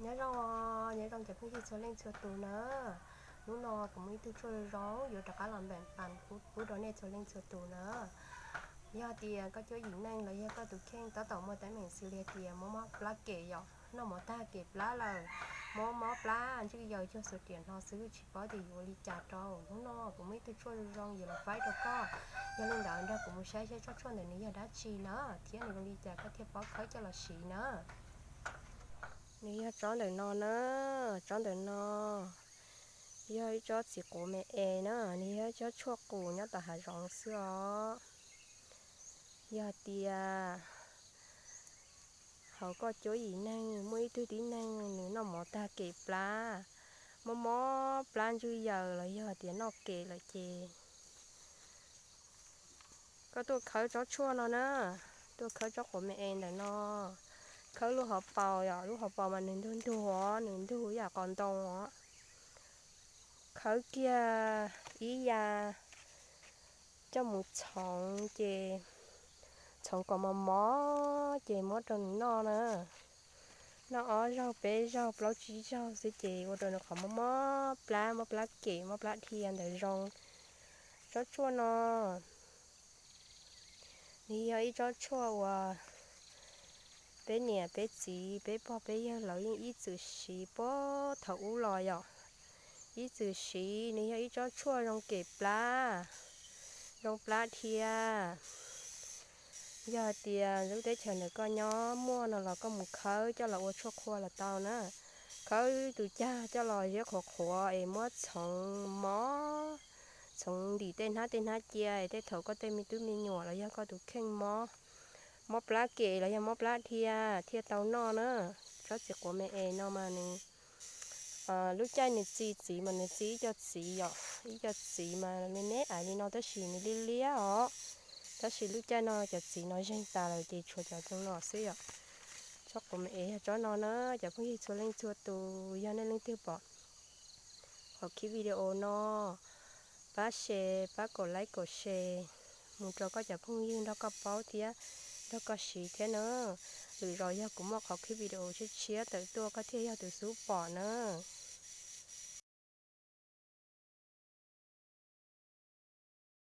Nyob zoo, nyob zoo cov phooj ywg txhua leej txhua tus na. Hnub no kuv muaj ib tug tshuaj zoo yuav rov qab los npeem pas pub rau nej txhua leej txhua tus na. Yog tias koj cuab yim neej los yog koj tus kheej tab tom muaj teeb meem xws li tias mob mob plab kem yom, noj mov tag kem plab lawm, mob mob plab ntswj yaws cuag xuas riam hno xwb tsis paub tias yuav ua li cas rau. Hnub no kuv muaj ib tug tshuaj zoo zoo yuav los faib rau koj. Yog li ntawd nrog kuv mus saib saib tsob tshuaj ntawm nws yog dab tsi na, thiab nws zoo li cas koj thiaj paub khawb coj los siv na. Nws yog tsob ntawm no na, tsob ntawm no yog ib tsob txiv quav me es na, nws yog ib tsob tshuaj qus nyob tom hav zoov xwb os. Yog tias hauv koj cuab yim neeg muaj ib tug tib neeg nws noj mov tag kem plab, mob mob plab ntswj yaws los yog tias noj kem lawm ces koj tuaj khawb tsob tshuaj no na, tuaj khawb tsob quav me es ntawm no, khawb lub hauv paus yom, lub hauv paus mas nws ntug ntug os, nws ntug ib yam qos ntoo os. Khawb kiag ib ya coj mus txhoov ces txhoov kom mos mos ces muab rau nws noj na. Noj ob zaug peb zaug plaub tsib zaug xwb ces ua rau nws qhov mob mob plab, mob plab kem, mob plab dhia ntawd zoo. Tsob tshuaj no nws yog ib tsob tshuaj uas peb niam peb txiv peb pog peb yawg lawv yeej ib txwm siv puag thaum ub los yom. Ib txwm siv, nws yog ib tsob tshuaj zoo kem plab, zoo plab dhia. Yog hais tias lub teb chaws ntawm koj nyob muaj no los koj mus khawb coj los ua tshuaj qhua los tau na. Khawb tus cag coj los ziab qhuav qhuav es muab txhoov mob, txhoov ntim tej hnab tej hnab cia es tej thaum koj tej me tub me nyuam los yog koj tus kheej mob, mob plab kem los yog mob plab dhia thiaj tau noj na. Tsob txiv quav me es no mas nws lub caij nws txi txiv mas nws txi ib co txiv yom, ib co txiv mas me me ais li no tab sis nws liab liab os. Tab sis lub caij no cov txiv no zeeg tas lawm ces tshuav cov zoo no xwb yom. Tsob quav me es yog tsob no na, cov phooj ywg txhua leej txhua tus yog nej leej twg pom qhov clip video no, pab share, pab kaum like kaum share mus rau koj cov phooj ywg nrog koj paub thiab nrog koj siv thiab na. Lwm zaus yog kuv muaj qhov clip video tshiab tshiab tawm tuaj koj thiaj yog tus xub pom na.